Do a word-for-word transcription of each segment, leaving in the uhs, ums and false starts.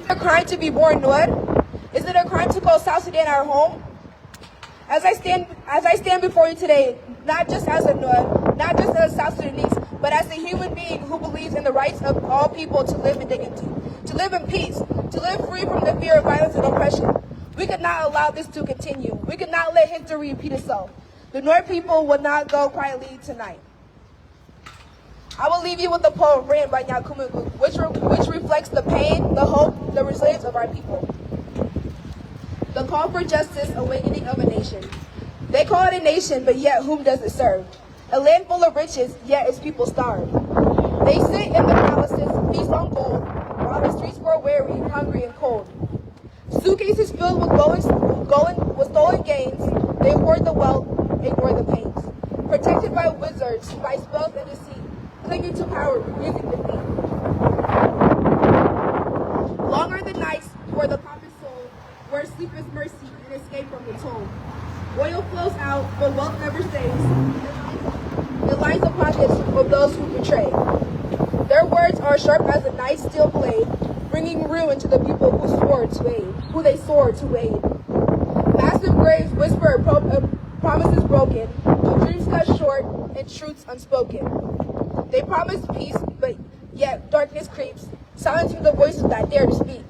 a crime to be born Nuer? Is it a crime to call South Sudan our home? As I stand, as I stand before you today, not just as a Nuer, not just as a South Sudanese, but as a human being who believes in the rights of all people to live in dignity, to live in peace, to live free from the fear of violence and oppression. We cannot allow this to continue. We cannot let history repeat itself. The Nuer people will not go quietly tonight. I will leave you with a poem written by Nyakumuguk, which, re- which reflects the pain, the hope, the resilience of our people. The call for justice, awakening of a nation. They call it a nation, but yet whom does it serve? A land full of riches, yet its people starve. They sit in the palaces, feast on gold, while the streets grow weary, hungry, and cold. Suitcases filled with golden, golden, with stolen gains, they hoard the wealth, ignore the pains. Protected by wizards, by spells and deceit, clinging to power, refusing defeat. Long are the nights for the common soul, where sleep is mercy and escape from the toll. Oil flows out, but wealth never stays. It lies, it lies upon the of those who betray. Their words are sharp as a knife's steel blade, bringing ruin to the people who swore to aid, who they swore to aid. Massive graves whisper pro- uh, promises broken, dreams cut short, and truths unspoken. They promise peace, but yet darkness creeps, silencing the voices that dare to speak.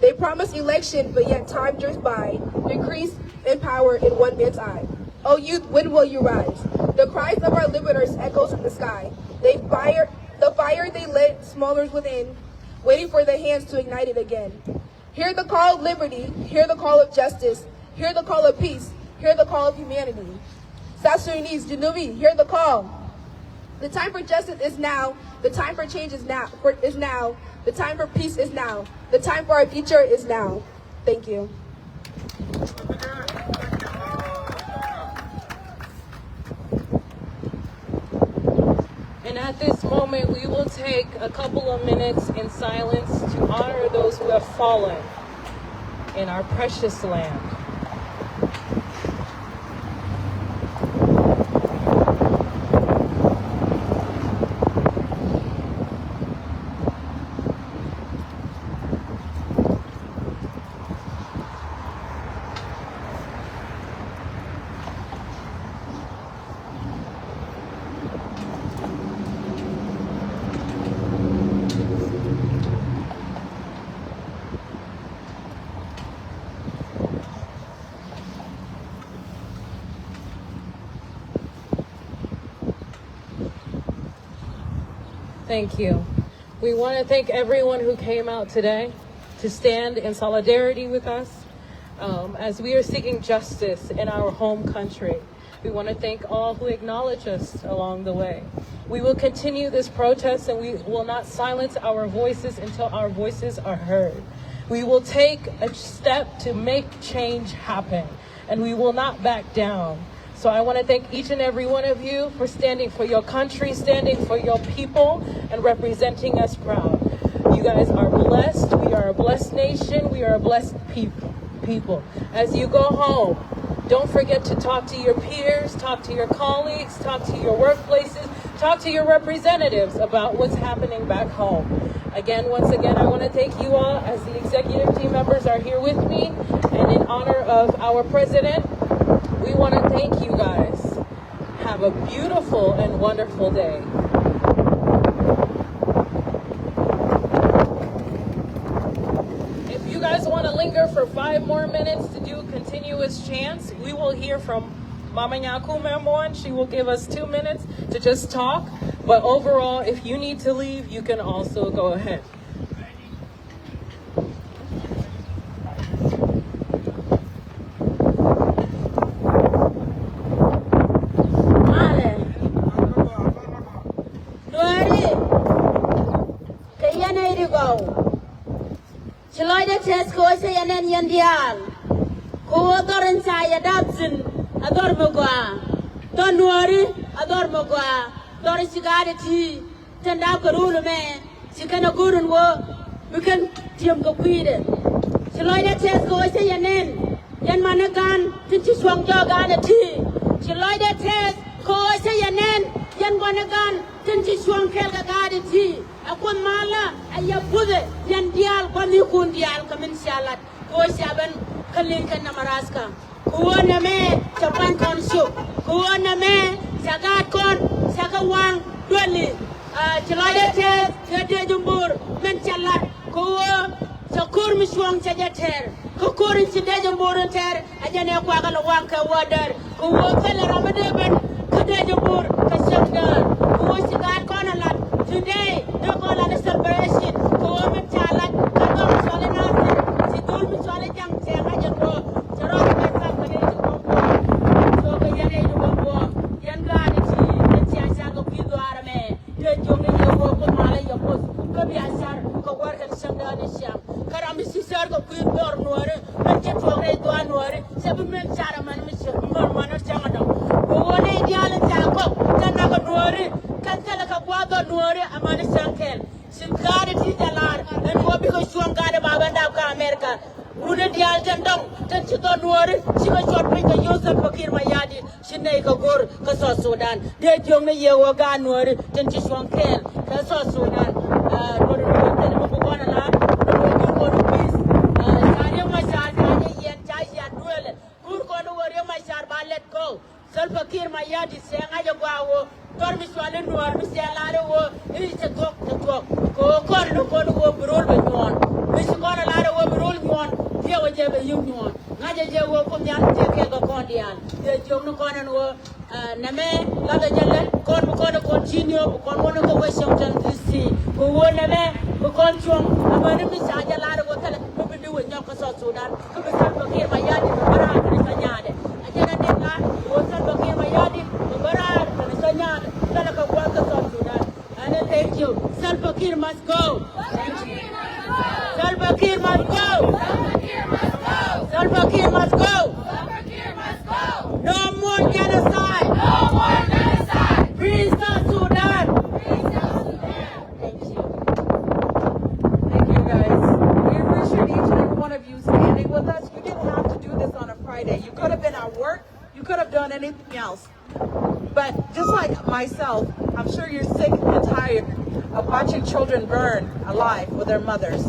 They promise election, but yet time drifts by, decrease in power in one man's eye. Oh youth, when will you rise? The cries of our liberators echoes in the sky. They fire, the fire they lit smolders within, waiting for their hands to ignite it again. Hear the call of liberty, hear the call of justice, hear the call of peace, hear the call of humanity. South Sudanese, Janubi, hear the call. The time for justice is now. The time for change is now. For, is now. The time for peace is now. The time for our future is now. Thank you. And at this moment, we will take a couple of minutes in silence to honor those who have fallen in our precious land. Thank you. We want to thank everyone who came out today to stand in solidarity with us, um, as we are seeking justice in our home country. We want to thank all who acknowledge us along the way. We will continue this protest and we will not silence our voices until our voices are heard. We will take a step to make change happen and we will not back down. So I want to thank each and every one of you for standing for your country, standing for your people, and representing us proud. You guys are blessed. We are a blessed nation. We are a blessed peop- people. As you go home, don't forget to talk to your peers, talk to your colleagues, talk to your workplaces, talk to your representatives about what's happening back home. Again, once again, I want to thank you all as the executive team members are here with me. And in honor of our president, we want to thank you guys. Have a beautiful and wonderful day. If you guys want to linger for five more minutes to do continuous chants, we will hear from Mama Nyakumemwan. She will give us two minutes to just talk. But overall, if you need to leave, you can also go ahead. Malɛ. Nuääri. Kɛ yɛn ɛ ri gɔw. Ci lɔcdɛ tɛth kɛ ɣöö cä yɛ nɛn yɛn diaal. Kɛ ɣöö dhɔr in ca yɛ dap thi̱n a dhɔr mi gɔaa. Dhɔr Nuääri a dhɔr mi gɔaa. Dhɔr ci gaat ɛ ti tin dap kɛ rul ɛmɛ. Ci kɛn a go̱o̱r in ɣöö bi kɛn ti̱em kɛ kui̱dɛ. Ci lɔcdɛ tɛth kɛ ɣöö cä yɛ nɛn yɛn mani gan tin ci cuɔ̱ŋ jɔɔk gaat ɛ ti. Ci lɔcdɛ tɛth kɛ ɣöö cä yɛ nɛn yɛn mani gan tin ci cuɔ̱ŋ kɛl kɛ gaat ɛ ti. Ɛ Kuoth malä ɛ yɛ puthɛ yɛn diaal gua̱thnikun diaal kɛ min cia lat kɛ ɣöö cia ben kä liŋ kɛ Nebraska. Kɛ ɣöö nɛmɛ cɛ pua̱ny kɔn cop. Kɛ ɣöö nɛmɛ cɛ gaat kɔn cɛ kɛ waŋ dueli. Ci lɔcdä tɛth kɛ dee jɛ mo̱o̱r min cɛ lat kɛ ɣöö cɛ ko̱r mi cuɔ̱ŋ cɛ jɛ tɛr. Kä ko̱r in ci dee jɛ mo̱o̱r in tɛr. A jɛn ɛ kuakä lɛ waŋ kɛ wä däär kɛ wä thilɛ ram mi dee ben kä dee jɛ mo̱o̱r kɛ cäŋ däär kɛ wä ci gaat kɔn ɛ lat. Today dee kɔn lat ɛ celebration kɛ wä mi ca lat kä dhɔr mi cɔl ɛ Nasir. Ci dhɔr mi cɔl ɛ Jaŋ cɛ ŋa̱c ɛ kɔ cɛ rɔɔd ɛ bɛ thap kɛ dee jɛ wä buɔ̱ɔ̱m. So kɛ yɛn dee jɛ wä buɔ̱ɔ̱m yɛn gaat ɛ ci ɛ cia ca kɛ kui̱ dhɔaar ɛmɛ. Dee jiök ni yɛ wä kɛ malä yɛ Kuoth kä bia car kɛ wär kɛ cäŋ däär ni ciaŋ. Kä ram mi ci cär kɛ kui̱ dhɔr nuääri. Mɛn cɛ tuɔɔk rɛy dhɔaar nuääri cɛ bi mɛn car amäni mi cɛ mör mänä cäŋ adɔŋ. Kɛ ɣöö nɛy diaal in ca kɔk kɛ nak kɛ nuääri kɛn thilɛ kɛ gua̱a̱th dhɔr nuääri amäni cäŋ kɛl. Ci gaat ti jɛ lar ɛn ɣöö bikɛ cuɔ̱ŋ gaat ba bɛ dap kä America. Wutni diaal tin dɔ̱ŋ tin ci dhɔr nuääri cikɛ cuɔt piny kɛ yio̱w Salva Kiir Mayardit. Ci nɛy kɛ go̱r kä South Sudan. Dee jiök ni yɛ wä gaat nuääri tin ci cuɔ̱ŋ kɛɛl kä South Sudan. Nuääri ni wä thilɛ mi bi kɔn a lar ni wä jiök kɔn peace. Ca Riek Machar ca jɛ yiɛn ca yiat duëëlɛ. Go̱r kɔn ni wä Riek Machar ba let go. Salva Kiir Mayardit cɛ ŋa̱c ɛ gɔaa wä. Dhɔr mi cuali nuäär mi cɛ lar i̱ ɣöö i̱ cɛ thuɔ̱k cɛ thuɔ̱k. Kɛ ɣöö kɔn ni kɔn i̱ ɣöö bi ro̱l bɛ nyuɔ̱ɔ̱n mi ci kɔn ɛ lar i̱ ɣöö bi ro̱l nyuɔ̱ɔ̱n. Thiɛɛk ɛ jɛ bɛ yi̱k nyuɔ̱ɔ̱n ŋa̱c ɛ jɛ ɣöö Kuoth Nhial cɛ kɛɛl kɛ kɔn diaal. Cɛ jiök ni kɔn ɛn ɣöö nɛmɛ lathɛ jɛ lät kɔn bi kɔn ɛ continue bi kɔn wä ni kä Washington D C. Kɛ ɣöö nɛmɛ bi kɔn cuɔ̱ŋ amäni mi ca jɛ lar i̱ ɣöö thilɛ mi bi di wä nyɔk kä South Sudan. Kä bi Salva Kiir Mayardit bä raar kɛnɛ cä nyaatdɛ. A jɛn a dee lar wä Salva Kiir Mayardit bä raar kɛnɛ cä nyaatdɛ. Kɛnɛ kɛ gua̱th kä South Sudan. Ɛn ɛ thank you. Salva Kiir must go. Salva Kiir must go. Salva Kiir must go. No more genocide. Free South Sudan. Thank you. Thank you, guys. We appreciate each and every one of you standing with us. You didn't have to do this on a Friday. You could have been at work. You could have done anything else. But just like myself, I'm sure you're sick and tired of watching children burn alive with their mothers.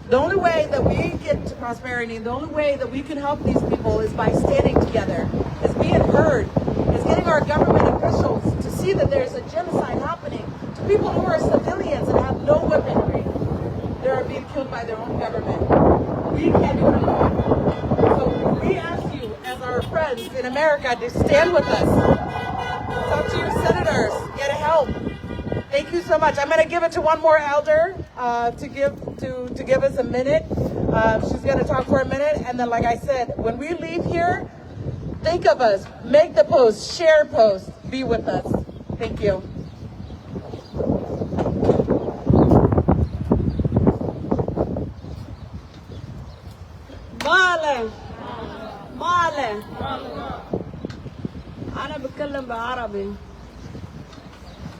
The only way that we get to prosperity, the only way that we can help these people is by standing together, is being heard, is getting our government officials to see that there's a genocide happening to people who are civilians and have no weaponry. They are being killed by their own government. We can't do it alone. So we ask you, as our friends in America, to stand with us. Talk to your senators. Get help. Thank you so much. I'm going to give it to one more elder uh, to give to to give us a minute. Uh, she's going to talk for a minute, and then, like I said, when we leave here, think of us. Make the post, share post, be with us. Thank you. Malɛ. Malɛ. Ana bi kɛlɛm bɛ Arabi.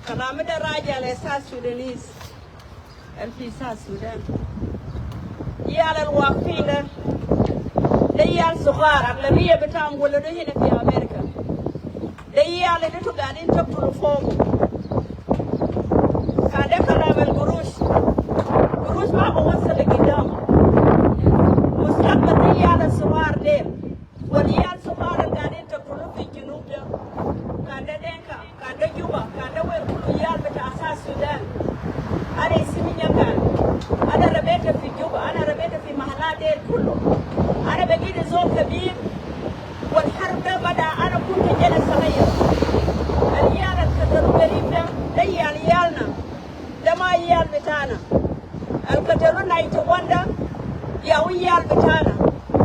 Kalam mi dee raja lɛ South Sudanese. Ɛn fi South Sudan. Yal al waqfin da. De yal sugar, aglabiya bitam wuladu hina fi America. De yal al intu gaidin taktulu fogu. Kan de kalam al gurush. Gurush ma bi wasal le gidam. Mustaqbal de yal al sugar del. Wal yal sugar al gaidin taktulu fi junub da. Kan de Denka. Kan de Juba, kan de wer kulu yal bita South Sudan. Ana isimi Nyakan. Ana rabeta fi Juba, ana rabeta fi mahalat del kulu. Ana bagit zol kabir. Wal harb de bada ana kuntu jene sagira. Al yal al katalu garib da, de yal yalna. De ma yal bitana. Al katalu ninety one da, ya wu yal bitana.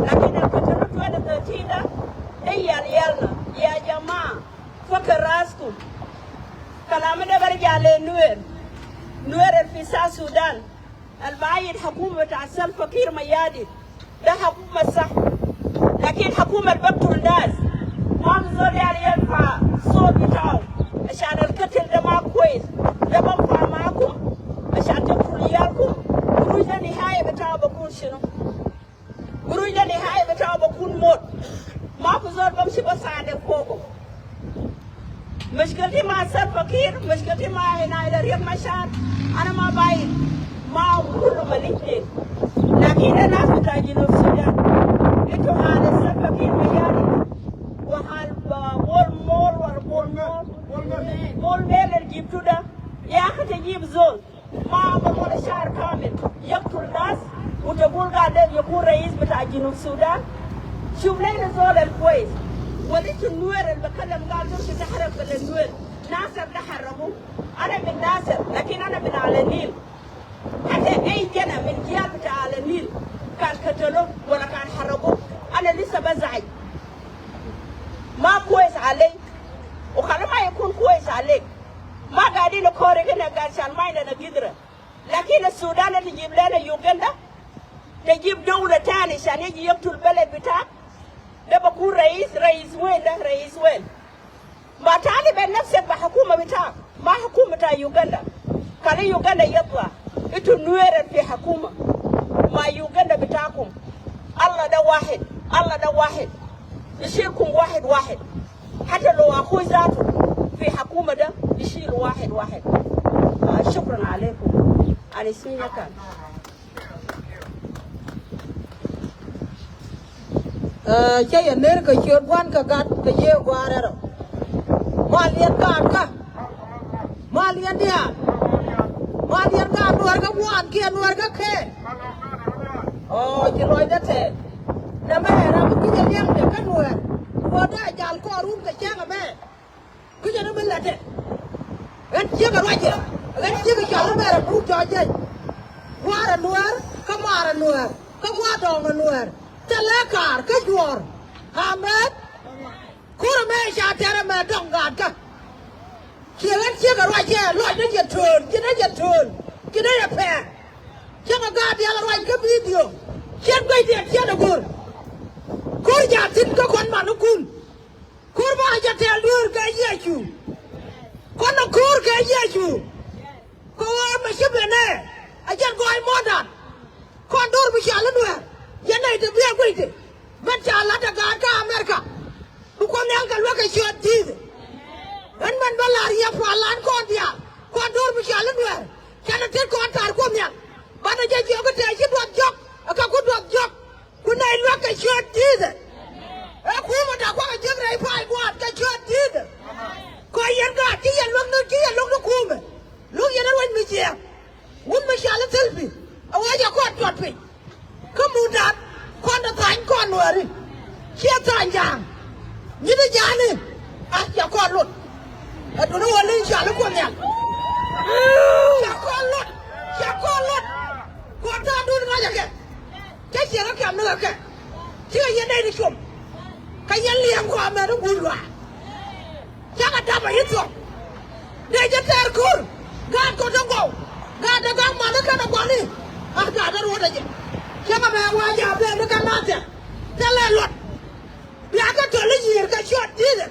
Lakin al katalu twenty thirteen da, de yal yalna. Ya jamaa. Fakir raskum. Kalam de barja le Nuer. Nuer al fi South Sudan. Al bayid hakuma bita Salva Kiir Mayardit. De hakuma sah. Lakin hakuma al baktul nas. Ma fi zol yal yarfa sot bitao. Ashan al katil de ma kwes. De ma fa makum. Ashan taktul yalkum. Gurush de nihaya bitao bakun shinu. Gurush de nihaya bitao bakun mot. Ma fi zol bamshi basade fogo. مشكلتي مع سلفا كير، مشكلتي مع هنا إلى ريك مشار. أنا ما باين، ما كله مليتين. لكن الناس بتاع جنوب السودان، انتوا حال سلفا كير ميالي، وحال بول مول ولا بول مول، بول ميل اللي جبتوا ده، يا أخي تجيب زول. ما بقول الشهر كامل يقتل ناس وتقول قال ده يكون رئيس بتاع جنوب السودان. شوف لنا زول الكويس. وليت النوير اللي بكلم قال ده تحرق بالنوير. ناصر ده حرقوه. أنا من ناصر، لكن أنا من على النيل. حتى أي جنة من جيال بتاع على النيل كان قتلوه ولا كان حرقوه، أنا لسه بزعج. ما كويس علي. وخلي ما يكون كويس عليك. ما قاعدين نكورك هنا قال عشان ما عندنا قدرة. لكن السودان تجيب لنا يوغندا، تجيب دولة تاني عشان يجي يقتل البلد بتاعك. ده بكون رئيس، رئيس وين ده؟ رئيس وين؟ ما تاني بين نفسك بحكومة بتاعك، ما حكومة بتاع يوغندا. خلي يوغندا يطلع. انتوا نوير في حكومة. ما يوغندا بتاعكم. الله ده واحد، الله ده واحد. يشيلكم واحد واحد. حتى لو أخوي ذاته في حكومة ده يشيل واحد واحد. آه، شكرا عليكم. أنا اسمي نكال. Ɛ, cä yɛ ner kɛ ciöt gua̱n kɛ gat kɛ yiëë gua̱a̱r rɛl rɔ. Mal yɛn gaat kä. Mal yɛn diaal. Mal yɛn gaat nuäär kä buan kiɛ nuäär kä kɛɛl. Ɔ, ci lɔcdä tɛɛl. Nɛmɛ ram mi kui̱c ɛ liɛŋdɛ kä nuäär. Kuɔ̱ɔ̱tdä jal kɔɔr wun kɛ cäŋ ɛmɛ. Kui̱cä ni mi lätdɛ. Ɣän ciek ɛ ruacɛ. Ɣän ciek ɛ cɔal ni mɛr ɛ buk cɔɔc jɛc. Gua̱a̱r ɛ nuäär, kä maar ɛ nuäär, kä gua̱a̱r dɔɔŋ ɛ nuäär. Thilɛ kaar kä juɔ̱ɔ̱r. Amɛn. Ko̱r ɛmɛ ca tɛr ɛmɛ dɔ̱ŋ gaatkä. Ciɛ ɣän ciek ɛ ruacɛ lɔcdä jɛ töön, ji̱dä jɛ töön, ji̱dä jɛ pɛɛr. Cäŋ ɛ gaat diaal ɛ ruac kä bidio. Ciɛt guecdiɛn ciɛt ɛ go̱r. Ko̱r ca thi̱n kä kɔn manikun. Ko̱r bä a jɛ tɛ̈ɛ̈l dueer kɛ Yecu. Kɔn ɛ ko̱r kɛ Yecu. Kɛ ɣöö mɛ ci ben ɛ a jɛn gɔɔy muɔ̱ɔ̱ndan. Kɔn do̱r bi cɔal i̱ nuɛɛr yɛn nɛy te bi ɛ guic ti. Mɛn ca la̱t ɛ gaat kä Amerika. Bi Kuoth Nhial kɛ luäk kɛ ciöt Ji̱thɛ. Ɣän mɛn bä la̱r yɛ pua̱l lan kɔn diaal. Kɔn do̱r bi cɔal i̱ nuɛɛr. Canɛ tet kɔn ta̱r Kuoth Nhial. Banɛ jɛ jiɔk i̱ tɛɛ ci duɔth jɔk ɛ kɛ ku duɔth jɔk. Ku nɛy luäk kɛ ciöt Ji̱thɛ. Ɛ kumɛ da̱k kuakɛ jiäk rɛy pa̱a̱c gua̱a̱th kɛ ciöt Ji̱thɛ. Kɔ yɛn gaat ci yɛn luäk ni ci yɛn luäk ni kumɛ. Luäk yɛn ɛ ruac mi jiɛɛk. Wut mi cɔal i̱ Thilpi ɛ wee jɛ kɔn tuɔt piny. Kä mudan kɔn te tha̱a̱ny kɔn nuääri. Ciɛ tha̱a̱ny ja̱a̱ŋ. Nyithi ja̱a̱ni a cɛ kɔn lot. Ɛ duŋni wä li̱i̱ŋ cɔal i̱ Kuoth Nhial. Cɛ kɔn lot. Cɛ kɔn lot. Kɔn ta̱a̱dun ŋa̱cä kɛ. Cä ciɛ kä kiam ni ɣä kɛ. Cikɛ yɛn nɛy ti com. Kä yɛn liɛŋ kɔamɛ ni guur luaak. Cakɛ dap a yi thuɔ̱k. Dee jɛ tɛɛr ko̱r. Gaat kɔ te gɔw. Gaat te gaŋ mani kɛnɛ gua̱ni. A gaat te ruɔ̱t a jɛ. Cakɛ mɛ wa̱a̱ jɛ a ben ni kɛ nathɛ. Thilɛ luɔt. Bia kɛ töl i̱ yiër kɛ ciöt Ji̱thɛ.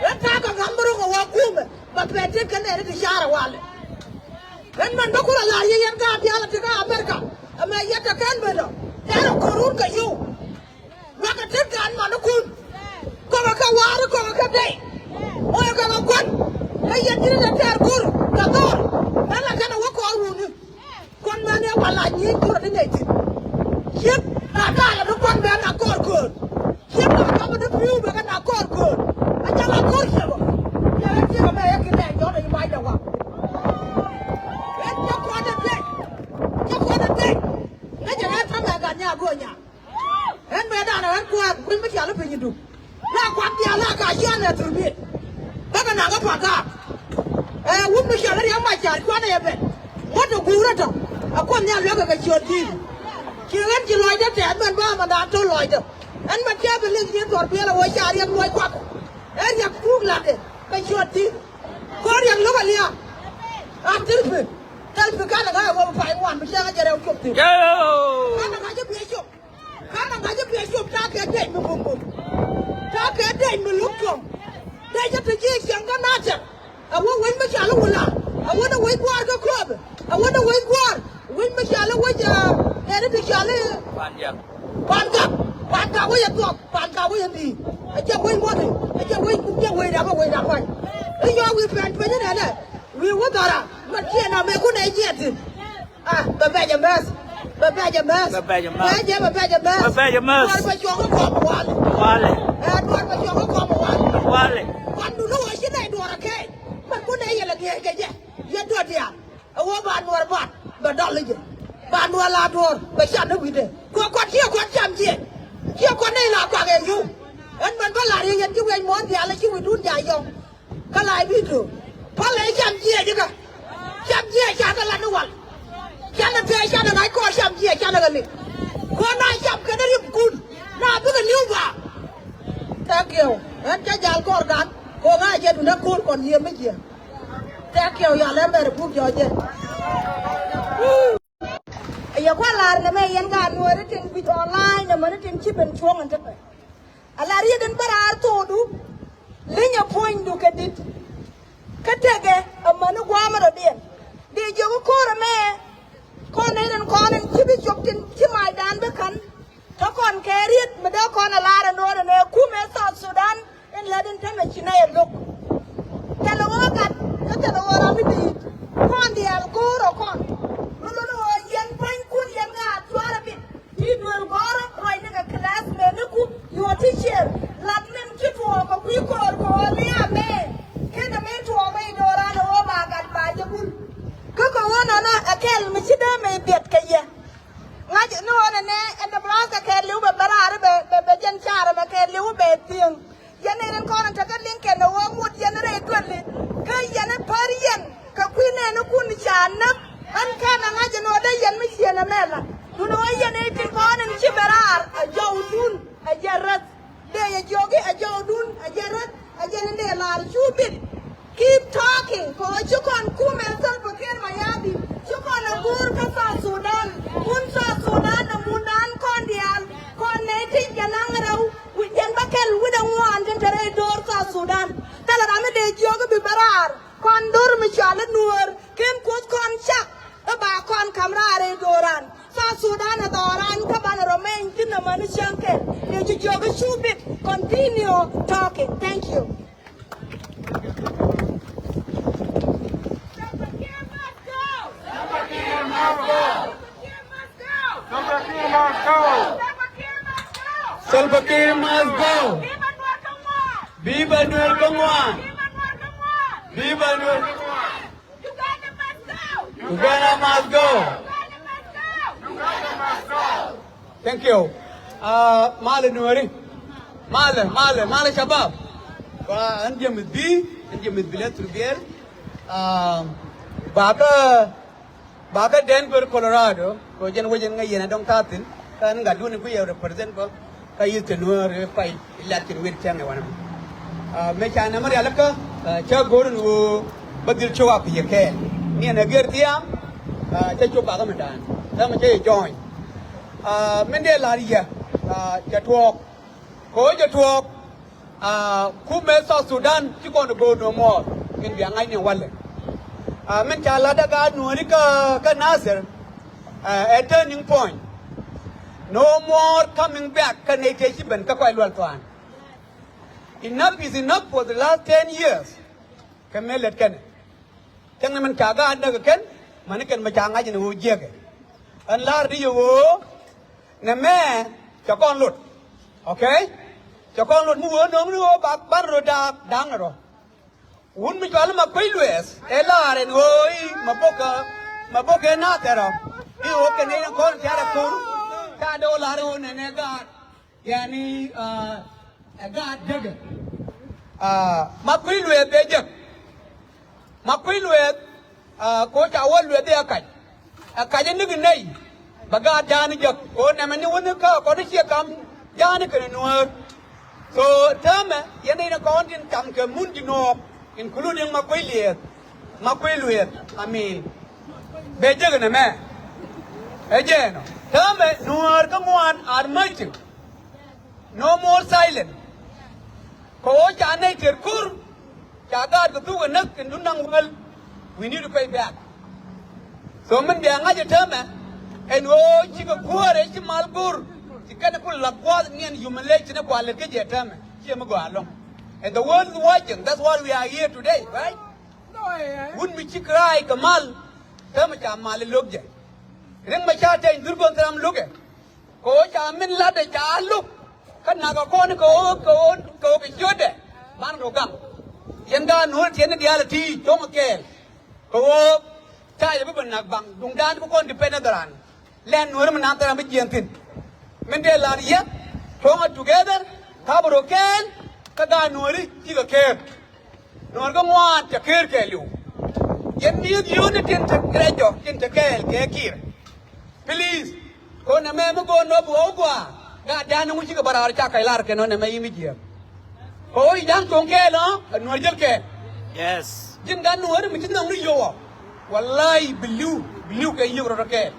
Ɣän ta̱a̱ kɛ ŋa̱m mi ro̱ŋ ɛ wä kumɛ. Bɛ pɛt tet kɛ nɛɛni ti ca̱rɛ walɛ. Ɣän mɛn bä kun a la̱r yɛ yɛn gaat diaal a ti kä Amerika. Ɛmɛ yɛn te kɛn ben ɔ. Tɛɛr ɛ ko̱r wun kɛ yio̱w. Ruakɛ tet kɛ an manikun. Kɔmɛ kɛ wa̱a̱ri kɔmɛ kɛ dey. Mɔyɛ kɛ kɛ kuan. Kä yɛn ji̱n in te tɛɛr ko̱r kɛ dhɔr. Mɛn la kɛn ɛ wä kɔɔr wuni. Kuan mɛn ɛ wala nyieny ko̱r ni nɛy thi̱n. Ciek na ta̱a̱ la ni kuan bɛ na kɔɔr köör. Ciek na kɔmɛ ni pi̱i̱w bɛ kɛ na kɔɔr köör. A jal a ko̱r ciɛ bä. Ciɛ ɣän ciek ɛmɛ ɛ ki nɛy jɔ̱ɔ̱n ɛ ci mac dɛ waŋ. Ɣän ciɛ kuan ɛ dey. Ciɛ kuan ɛ dey. Ŋäcɛ ɣän ta̱mɛ gat nya go̱o̱nya. Ɛn mëë danɛ ɛn kua̱a̱k gui̱ny mi tial i̱ piny i̱ duk. La kua̱k diaal la ka cian ɛ thurbiet. Bäkɛ naŋ kä Pagak. Ɛ wut mi cɔl i̱ Riɛk Macar cuanɛ yɛ ben. Ŋuɔ̱t ɛ guur ɛ tɔ̱. Ɛ Kuoth Nhial luäkɛ kɛ ciöt Ji̱thɛ. Ci ɣän ci lɔcdä tɛɛth mɛn bä mɛn da̱a̱n to̱l lɔcdä. Ɛn mɛn cɛ bi liŋ ni thuɔ̱r biɛl ɛ wee ca Riɛk luɔc kuak. Ɛ Riɛk tuuk la̱tdɛ kɛ ciöt Ji̱thɛ. Kɔn Riɛk lo̱k ɛ lia̱a̱. A thil pi. Thil pi kanɛ ŋa̱c ɛ wee bi pay ŋuan bi cɛ ŋa̱c ɛ rɛw cop thi̱n. Kanɛ ŋa̱c ɛ biɛ cop. Ka̱n a ŋa̱c i̱ biɛ cop ta̱a̱ kɛ dec mi bumbum. Ta̱a̱ kɛ dec mi luk cuɔ̱ŋ. Dec a te ji̱ cieŋ kä na̱a̱tɛr. A wä wec mi cal i̱ wula. A wä ni wec gua̱a̱r kä kööbä. A wä ni wec gua̱a̱r. Wec mi cal i̱ wec, aa, ɛn i̱ ti cal i̱ Pan Gak. Pan Gak. Pan Gak wec a thuɔk. Pan Gak wec a dhi̱i̱. A jɛ wec ŋuɔ̱t i̱. A jɛ wec, jɛ wec ram a wec ram wac. I̱ yɔɔk wi̱i̱ pɛn piny inɛnɛ wi̱i̱ wä dhɔra. Mat ciɛ nɔ mëë kun ɛ jiɛth thi̱n. A bɛ bɛc ɛmɛth. Bɛ bɛc ɛmɛth. Bɛ bɛc ɛmɛth. Bɛ jɛ bɛ bɛc ɛmɛth. Bɛ bɛc ɛmɛth. Duɔ̱ɔ̱r bɛ cuɔ̱ŋ kä kɔm walɛ. Walɛ. Ɛ duɔ̱ɔ̱r bɛ cuɔ̱ŋ kä kɔm walɛ. Walɛ. Kuan dun ni wä ci nɛy duɔ̱ɔ̱r ɛ kɛɛc. Mat kun ɛ yɛl ɛ ŋi̱eec kɛ jɛ. Yɛ duɔ̱ɔ̱r diaal. Ɛ wä ba nuɔr buat bɛ dɔl i̱ jɛ. Ba nuɔr la duɔ̱ɔ̱r bɛ can ni wi̱cdɛ. Kuɛ kuat ciɛ kuat cam ciɛ. Ciɛ kuat nɛy la kuak ɛ yio̱w. Ɛn mɛn bä la̱r yɛ yɛn ci wi̱c muɔ̱ɔ̱n diaal ɛ ci wi̱cdun ja̱ yɔ̱ŋ. Kä la i̱ bi̱i̱ to̱o̱k. Pälɛ i̱ cam jiɛc ikä. Cam jiɛc canɛ lat ni wal. Canɛ pɛɛ canɛ ŋa̱c kɔɔr cam jiɛc canɛ kɛ lik. Kɔn na cam kɛn rip kun. Na bikɛ ni̱w ba. Thank you. Ɛn cä jal kɔɔr dan. Kɔn ŋa̱c jɛ dun ɛ ko̱r kɔn yiëë mi jiɛ. Thank you. Yal ɛn bɛr buk jɔɔc jɛ. Ɛ yɛ kua̱r la̱r nɛmɛ yɛn ka nuɔɔri tin guic online nɛmɛ ni tin ci ben cuɔ̱ŋ ɛn te pɛ. A la riet in bä raar thokdu. Li̱nyɛ puɔ̱nydu kɛ di̱t. Kä tekɛ amäni gua̱a̱mɛ rɔ̱diɛn. Dee jiök i̱ ko̱r ɛmɛ. Kɔn nɛy rin kɔn in ci bi cop tin ci macdan bi ka̱n. Kä kɔn kɛ riet mi dee kɔn a la̱r ɛ no̱o̱r ɛn ɛ kumɛ South Sudan. In lät in tämɛ ci nɛy ɛ lo̱k. Thilɛ ɣöö gat kä thilɛ ɣöö ram mi di̱i̱t. Kɔn diaal go̱o̱rä kɔn. Mi luni ɣöö yɛn pua̱nykun yɛn ŋa̱a̱t cuarɛ bit. Ti duel gɔ̱rä ruacnikɛ classmate niku your teacher. Lat min ci tuɔɔk kɛ kui̱ ko̱o̱r kɛ ɣöö lia̱a̱ mɛ. Kenɛ mi tuɔɔk mɛ i̱ do̱ran ɛ ɣöö ba gat ba jɛ bul. Kä kɛ ɣöö nɔnɔ ɛ kɛl mi ci dee mɛ i̱ biɛt kɛ yɛ. Ŋa̱c ni ɣöö nɛnɛ ɛn Nebraska kɛɛliw bɛ bɛ raar bɛ bɛ jɛn caarɛ mɛ kɛɛliw bɛ thi̱eŋ. Yɛn ni rin kɔn in te kä liŋ kɛn ɛ ɣöö ŋot yɛn rɛy dueli. Kä yɛn i̱ pär yɛn kɛ kui̱ nɛɛnikun ca näk. Ɣän kɛn ɛ ŋa̱c ɛn ɣöö dee yɛn mi ciën ɛmɛ la. Dun ɣöö yɛn i̱ tin kɔn in ci bɛ raar ɛ jɔwdun ɛ jɛ räth. Dee yɛ jiɔk i̱ ɛ jɔwdun ɛ jɛ räth ɛ jɛn in dee la̱r cu bit. Keep talking. Kɛ ɣöö ci kɔn kumɛ Salva Kiir Mayardit ci kɔn ɛ go̱o̱r kä South Sudan. Kun South Sudan ɛ mundan kɔn diaal kɔn nɛy ti jɛ naŋ rɛw. Wi̱c jɛn bä kɛl wi̱cdɛ ŋuan tin te rɛy do̱r South Sudan. Thilɛ ram mi dee jiök i̱ bi bä raar kɔn do̱r mi cɔal i̱ nuäär. Ken kuoth kɔn cak i̱ ba kɔn ka̱m raar rɛy do̱ran. South Sudan ɛ dhɔran kä banɛ rɔ meny thi̱n nɔmɔ ni cäŋ kɛl. Dee ci jiök i̱ cu bit. Continue talking. Thank you. Salva Kiir must go. Viva Nuer Kongwan. Viva Nuer Kongwan. Uganda must go. Thank you. Malɛ nuɔri. Malɛ, malɛ, malɛ shabab. Ba ɛn jiɛ mith bi, ɛn jiɛ mith bi lɛ thurbiɛl. Ba kä, ba kä Denver, Colorado. Kɛ jɛn wec ɛn ŋäc yɛn a dɔŋ ta̱thi̱n. Kä ɛn gat duuni kui̱ yɛ represent bä. Kä yi̱th te nuäär pay ilat cin wi̱r cäŋ ɛ wanɛ mɔ. Mëë ca nɛmɛ rialikä cä go̱o̱r in ɣöö bä dhil cop a pi̱i̱ kɛɛl ni ɛn ɛ gɛr thia̱a̱ŋ. Cä cop bakä mi da̱a̱n täämɛ cä yɛ jɔɔny. Min dee la̱r yɛ cɛ tuɔɔk kɛ ɣöö cɛ tuɔɔk. Kumɛ South Sudan ci kɔn go̱o̱r nuɔ̱ɔ̱r in bia ŋa̱cni walɛ. Min ca la̱t ɛ gaat nuɔ̱ɔ̱ri kä Nasir. Ɛ turning point. No more coming back kä nɛy tëë ci ben kä kɔc lual thuan. Enough is enough for the last ten years. Kɛ mëë lät kɛn cäŋ ni min ca gaat näk kɛn mäni kɛn mi ca ŋa̱c ni ɣöö jiäkɛ. Ɛn la̱r di yɛ ɣöö nɛ mɛ cɛ kɔn lot. Okay. Cɛ kɔn lot mi ɣöö no̱o̱ŋ ni ɣöö bak ban rɔ daak da̱a̱ŋ ni rɔ. Wun mi cɔal ma kuec luɛɛth ɛ la̱r ɛn ɣöö i̱ ma bok, ma bok ɛ naath ɛrɔ i̱ ɣöö kɛn ɛ kɔn tiaar ɛ ko̱r. Ca dee ɣöö la̱r ɣöö nɛnɛ gaat yani ɛ gaat jäkɛ. Ma kuec luɛɛth bɛ jek. Ma kuec luɛɛth. Kɛ ɣöö ca wä lueth i̱ ɛ kac. Ɛ kac ɛ nikɛ nɛy bɛ gaat ja̱a̱ni jek kɛ ɣöö nɛmɛ ni wäni kä kɔn i̱ ciɛ kam ja̱a̱ni kɛnɛ nuäär. So täämɛ yɛn nɛy ni kɔn tin cam kɛ mun ji̱ nuɔɔk including ma kuec liɛɛth ma kuec lueth. I mean bɛ jek nɛmɛ. Ɛ jɛɛn ɔ täämɛ nuäär kä ŋuan are merging. No more silent. Kɛ ɣöö ca nɛy tëër ko̱r ca gaat kɛ thuk ɛ näk in dun naŋ wäl. We need to pay back. So min bia ŋa̱c ɛ täämɛ ɛn ɣöö cikɛ kuäärɛ ci mal go̱r ci kɛn ɛ kul la̱k gua̱a̱th niɛn humiliation ɛ kualɛ kecɛ täämɛ ciɛ mi gɔaa ɛlɔ̱ŋ. And the world is watching. That's why we are here today, right? Wut mi ci kerac kɛ mal, te mi ca mal i̱ lo̱k jɛ. Riɛk mi ca tɛny dhur gɔn thil ram lo̱kɛ. Kɛ ɣöö ca min latdɛ ca lo̱k. Kä nak kɛ kɔn kɛ ɣöö, kɛ ɣöö, kɛ ɣöö kɛ ciötdɛ. Ban kɛ gaŋ. Yɛn gaat Nuɔ̱ɔ̱ri tiɛtni diaal ɛ ti cuɔ̱ŋ kɛɛl. Kɛ ɣöö ca yɛ bi bɛ nak baŋ duŋdan bi kɔn depend ni dhɔran. Lɛn Nuɔ̱ɔ̱ri mi naath thil ram bi jiɛɛn thi̱n. Min dee lar yɛ, cuɔ̱ŋ ɛ together, ka bi rɔ kɛɛl, kä gaat Nuɔ̱ɔ̱ri cikɛ kɛɛl. Nuɔ̱ɔ̱r kä ŋuan cɛ kɛɛl kɛɛliw. Yɛn mi yio̱th yio̱o̱ni tin te rɛc jɔk tin te kɛɛl kɛ Kiir. Please, kɔn ɛmɛ mi go̱o̱r nɔ bi ɣɔw gɔaa, gaat dan ni ŋu cikɛ bä raar ca kɛc lar kɛ nɔn ɛmɛ i̱ mi jiɛɛm. Kɛ ɣöö i̱ da̱ŋ cuɔ̱ŋ kɛɛl ɔ, ɛ Nuɔ̱ɔ̱r jäl kɛɛl. Yes. Ji̱n gaat Nuɔ̱ɔ̱ri mi ci nhɔk ni yio̱w ɔ. Walayi bi li̱w, bi li̱w kɛ yiëk rɔ̱t ɔ kɛɛl.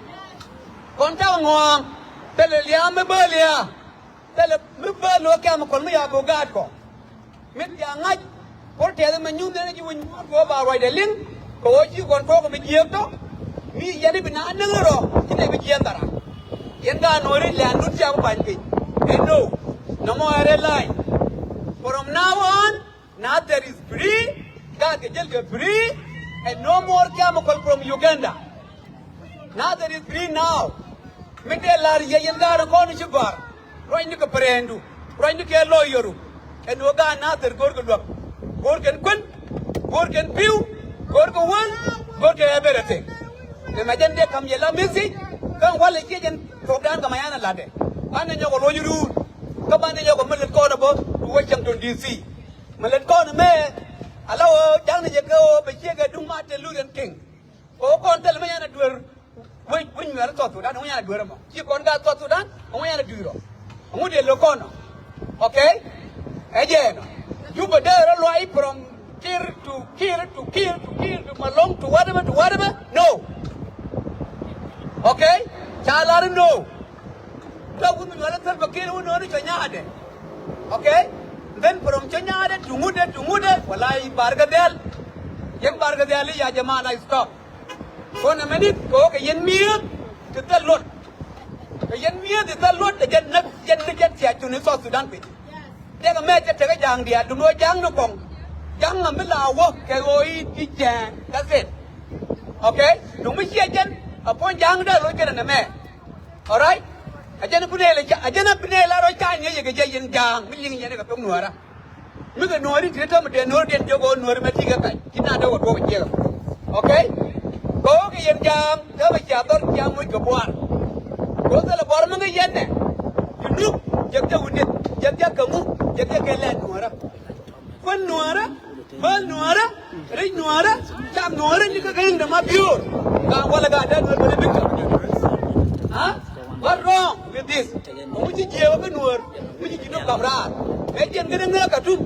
Kɔn cakɛ ŋɔ̱ɔ̱ŋ, thilɛ lia̱a̱ mi bä lia̱a̱. Thilɛ mi bä lo̱o̱ kɛ̈m kɔn mi ya bo̱o̱k gaatkɔ. Mi thia̱a̱ŋ ŋa̱c, puɔ̱r tɛth ɛmɛ nyuth nɛn ji̱ wec muɔ̱ɔ̱r kɛ ɣöö ba ruacdɛ liŋ, kɛ ɣöö ci kɔn tuɔɔk mi jiääk tɔ. Mi yɛn i̱ bi naath näk rɔ, ci nɛ bi jiɛɛn dhara. Yɛn gaat Nuɔ̱ɔ̱ri lɛ̈ɛ̈ndun cia bi ba̱ny piny. Ɛn no, nɔmɔ ɛ red line. From now on, Nasir is free, gaat kɛ jäl kɛ free, and no more chemical from Uganda. Nasir is free now. Min dee la̱r yɛ yɛn gaat kɔn ci gɔ̱a̱r. Ruacni kɛ pɛrɛɛndu, ruacni kɛ lɔyɔru. Ɛn ɣöö gaat Nasir go̱o̱rkɛ luäk. Go̱o̱rkɛn kuän, go̱o̱rkɛn pi̱w, go̱o̱rkɛ wäl, go̱o̱rkɛ everything. Nɛmɛ jɛn dee ka̱m yɛ la message, kä walɛ ciɛ jɛn thokdan kɛ Mayan ɛ la̱tdɛ. Banɛ nyɔk ɛ luɔ̱c ruur, kä banɛ nyɔk ɛ mi lät kɔn ɛ bä, tu Washington D C. Mi lät kɔn ɛmɛ, ala ɣöö ja̱ŋni jɛ kɛ ɣöö bɛ ciek ɛ duŋ Martin Luther King. Kɛ ɣöö kɔn thilɛ mi yan ɛ duer wec, wec Nuɛɛr South Sudan, ŋu yan ɛ duer ɛmɔ. Ci kɔn gaat South Sudan, ŋu yan ɛ duer ɔ. Ŋu dee lo̱k kɔn ɔ. Okay? Ɛ jɛɛn ɔ. Juba dee rɔ luay from Kiir to Kiir to Kiir to Kiir to Malong to whatever to whatever. No. Okay? Ca lar no. Tɔ wun mi nyuɔl ɛ Salva Kiir wun nööni cɔ nyaadɛ. Okay? Then from cɔ nyaadɛ ti ŋutdɛ ti ŋutdɛ wala i̱ Bargazal. Yɛn Bargazal i̱ ya jɛ man a stop. Kɔn ɛ mɛnit kɛ ɣöö kɛ yɛn mi̱eth ti thil luɔt. Kɛ yɛn mi̱eth ti thil luɔt kɛ jɛn näk yɛn ni jɛn thiac cuni South Sudan piny. Tëëkɛ mɛ cɛ tekɛ ja̱a̱ŋ diaal duundɛ ɣöö ja̱a̱ŋ ni kɔŋ. Ja̱a̱ŋ ŋa̱m mi la wä kɛ ɣöö i̱ ti cɛɛn. That's it. Okay? Duŋ mi ciɛ jɛn a puɔ̱ny ja̱a̱ŋ dee lo̱c kɛnɛ nɛ mɛ. All right? A jɛn bi nɛy la ca, a jɛn bi nɛy la rɔ ca nyɛ yɛ kɛ jɛ yɛn ja̱a̱ŋ mi liŋ yɛn kɛ pek Nuäärä. Mi kɛ Nuääri ti tɔ̱ mi dee Nuääri diɛn jiök ɣöö Nuääri mɛ ti kɛ kac. Ci na dee wä tuɔɔk jiɛk. Okay? Kɛ ɣöö kɛ yɛn ja̱a̱ŋ täämɛ cia dhɔr cia moc kɛ buaar. Kɛ ɣöö thilɛ buaar mi ŋäc yɛn nɛ. Junub jek jɛ wi̱deth, jek jɛ kɛ ŋu, jek jɛ kɛ lɛn Nuäärä. Kuän Nuäärä, bäl Nuäärä, rɛc Nuäärä, cak Nuäärä ni kä kɛ ri̱ŋdɛ ma biöör. Gaa walɛ gaa dee Nuäär bä dee bikɛ. Ha? What wrong with this? Ŋu ci jiɛɛk kä Nuäär, mi ci ji̱ dɔ̱k gam raar. Mɛ jiɛn kä dee ŋäk Katum.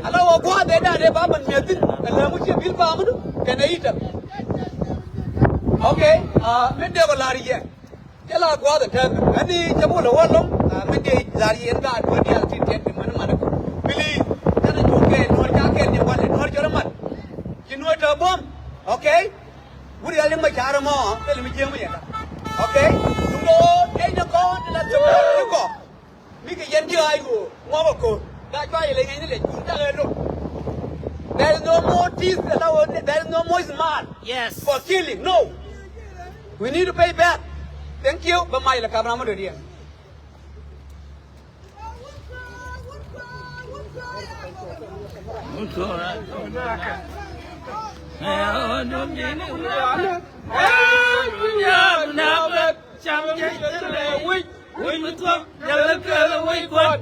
Ala wä gua̱a̱th dee da̱a̱n dee ba man mi̱eth thi̱n, kɛ lääm wä ciɛ bil paamädu, kɛnɛ i̱ tɛm. Okay, ah, min dee kɔ la̱r yɛ. Cɛ la gua̱a̱th ɛ tɛth ɛn i̱ cɛ mul ɛ wä lo̱ŋ. Min dee lar yɛn gaat duɔ̱ɔ̱r diaal tin tɛth ti män män. Please, tɛn a cuɔ̱ŋ kɛɛl Nuɔ̱ɔ̱r ca kɛɛl ni walɛ Nuɔ̱ɔ̱r cɔl ɛ mat. Ci Nuɔ̱ɔ̱r tɔ buɔ̱m. Okay? Wut rial ni ma ca̱r ɛmɔ thilɛ mi jiääk mi yɛn. Okay? Duŋdɛ ɣöö tɛny ni kɔn ti la thok ni kɔ. Mi kɛ yɛn ji̱ ɣaac ɣöö ŋuɔ̱k ɛ ko̱r. Gaa cua yɛ lɛ ŋäcni lɛ cuun cakɛ lo̱k. There is no more teeth, there is no more smile. Yes. For killing. No. We need to pay back. Thank you. Bä mac lɛ kam ram mi dɔ̱diɛn. Wec mi thuɔ̱k, jälɛ kɛɛl kɛ wec kuɔn.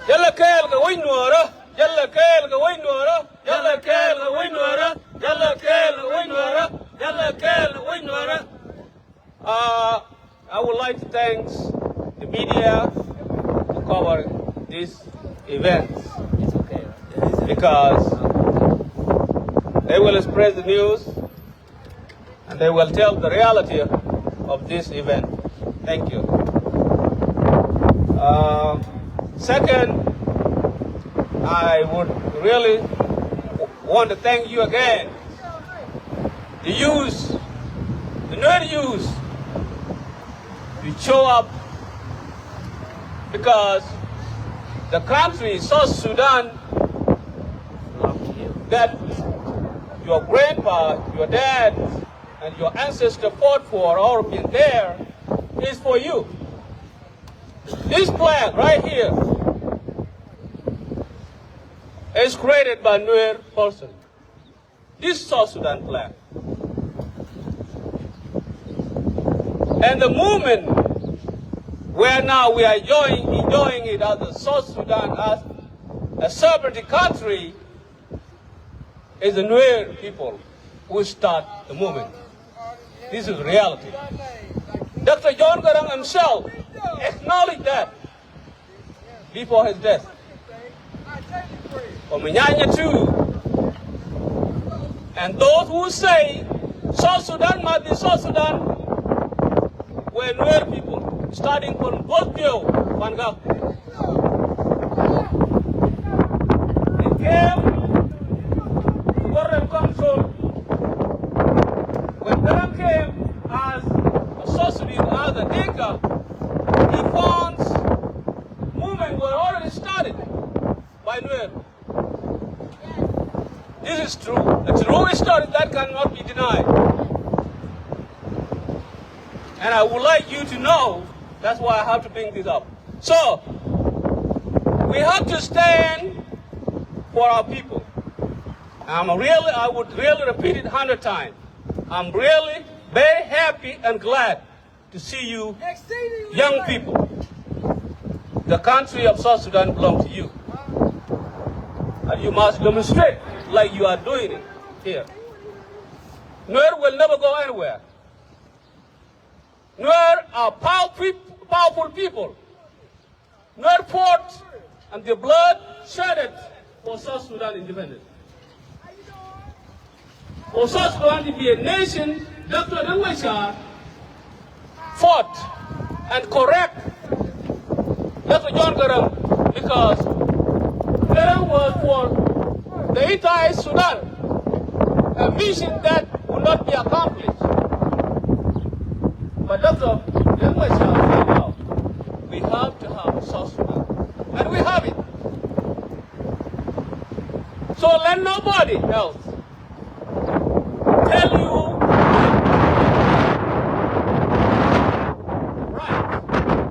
Jälɛ kɛɛl kɛ wec Nuɔɔrä. Jälɛ kɛɛl kɛ wec Nuɔɔrä. Jälɛ kɛɛl kɛ wec Nuɔɔrä. Jälɛ kɛɛl kɛ wec Nuɔɔrä. Jälɛ kɛɛl kɛ wec Nuɔɔrä. Uh, I would like to thank the media to cover this event because they will spread the news and they will tell the reality of this event. Thank you. Uh, second, I would really w- want to thank you again, the youth, the Nuer youth, to show up because The country, South Sudan, that your grandpa, your dad, and your ancestor fought for or been there is for you. This flag right here is created by Nuer person. This South Sudan flag. And the movement where now we are enjoying, enjoying it as a South Sudan, as a sovereignty country, is the Nuer people who start the movement. This is reality. Doctor John Garang himself acknowledged that before his death. Omanyanya too. And those who say South Sudan must be South Sudan were Nuer people, starting from Both Pio, Pangak. They came to Gorem Council. When Garang came as a South Sudanese, as a Dinka, he found movement were already started by Nuer. This is true. A true story that cannot be denied. And I would like you to know, that's why I have to bring this up. So, we have to stand for our people. I'm really, I would really repeat it hundred times. I'm really very happy and glad to see you young people. The country of South Sudan belongs to you. And you must demonstrate like you are doing it here. Nuer will never go anywhere. Nuer are powerful, powerful people. Nuer fought and their blood shedded for South Sudan independence. For South Sudan to be a nation, Doctor Riek Machar fought and correct Doctor John Garang, because Garang was for the entire Sudan, a mission that will not be accomplished. But Doctor Riek Machar said, "No, we have to have South Sudan." And we have it. So let nobody else tell you right,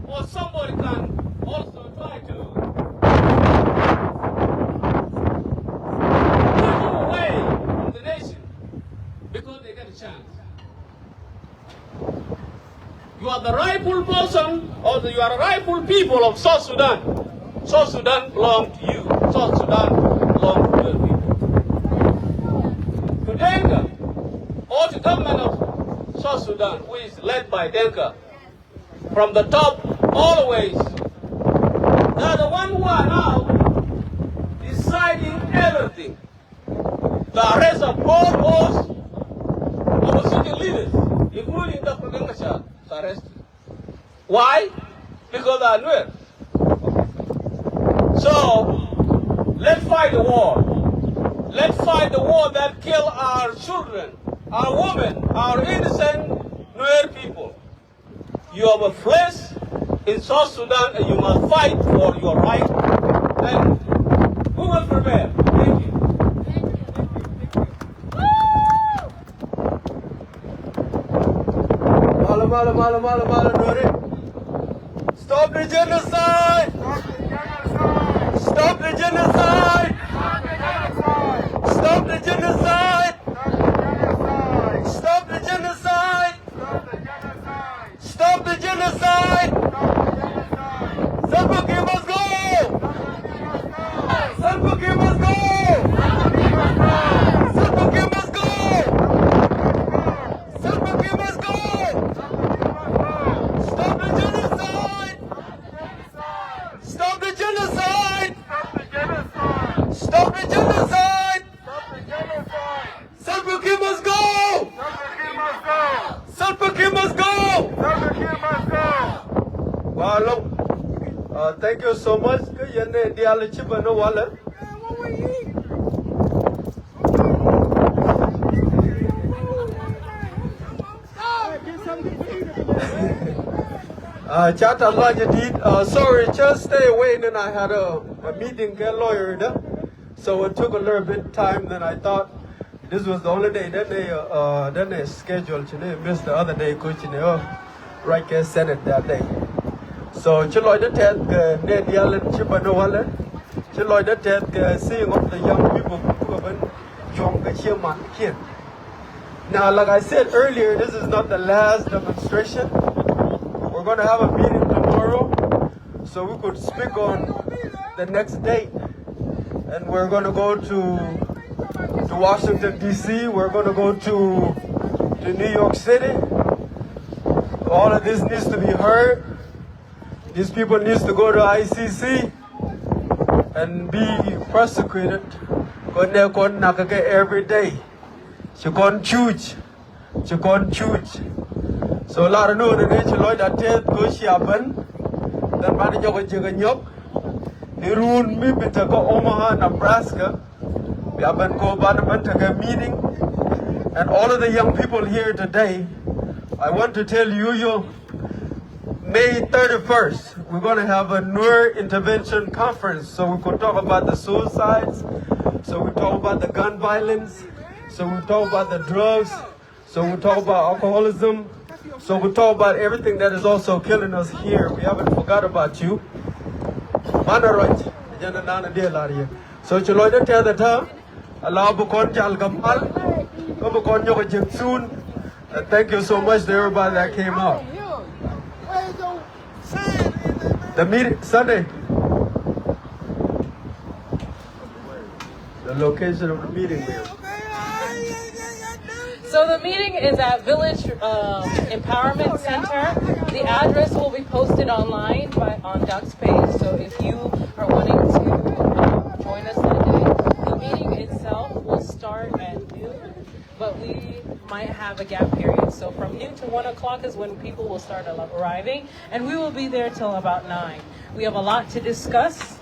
or somebody can also try to push you away from the nation because they get a chance. You are the rightful person, or the, you are the rightful people of South Sudan. South Sudan belong to you. South Sudan belong to your people. To Denka, or to government of South Sudan, who is led by Denka, from the top always, they are the one who are now deciding everything. The arrest of all those opposition leaders, including Doctor Riek Machar, is arrested. Why? Because they are Nuer. So, let's fight the war. Let's fight the war that kill our children, our women, our innocent Nuer people. You have a place in South Sudan and you must fight for your right. And we will prevail. Thank you. Malo, malo, malo, malo, malo, Nuer. Stop the genocide! Stop the genocide! Stop the genocide! Stop the genocide! Stop the genocide! Salva Kiir must go! Salva Kiir must go! Salva Kiir must go! Salva Kiir must go! Stop the genocide! Stop the genocide! Stop the genocide! Salva Kiir must go! Salva Kiir must go! Salva Kiir must go! Wa lɔŋ. Uh, thank you so much. Kä yɛn ni dial ci bä ni walɛ. Uh, chat a lot, indeed. Uh, sorry, just stay away, and then I had a Meeting kɛ lawyer dä. So it took a little bit time than I thought. This was the only day that they, uh, that they scheduled. Ci ni miss the other day, ko ci ni, oh, right kɛ Senate that day. So ci lɔcdä tɛth kɛ nɛ diaal in ci bä ni walɛ. Ci lɔcdä tɛth kɛ seeing all the young people kukɛ ben cuɔ̱ŋ kɛ ciɛ man kiɛn. Now, like I said earlier, this is not the last demonstration. We're gonna have a meeting tomorrow, so we could speak on the next date. And we're gonna go to, to Washington, D C. We're gonna go to, to New York City. All of this needs to be heard. These people needs to go to I C C and be prosecuted. Kɔn nɛ kɔn nak kɛ every day. Ci kɔn cuuc. Ci kɔn cuuc. So lar ni wä ni ci lɔcda tɛth ko cia ben. Then banɛ nyɔk a jiek a nyɔk. Ni run mi bi te kä Omaha, Nebraska. Bia ben ko banɛ ben te kä meeting. And all of the young people here today, I want to tell you, you May thirty-first, we're gonna have a Nuer intervention conference. So we could talk about the suicides. So we talk about the gun violence. So we talk about the drugs. So we talk about alcoholism. So we talk about everything that is also killing us here. We haven't forgot about you. Mana rɔc, jɛn nana dee lar yɛ. So ci lɔcdä tɛth ɛ tää. Ala bi kɔn jal kɛ mal. Kä bi kɔn nyɔk a jiek soon. And thank you so much to everybody that came out. The meeting, Sunday. The location of the meeting, ma'am. So the meeting is at Village, um, Empowerment Center. The address will be posted online by, on Doug's page. So if you are wanting to, um, join us that day, the meeting itself will start at noon, but we might have a gap period. So from noon to one o'clock is when people will start arriving, and we will be there till about nine. We have a lot to discuss.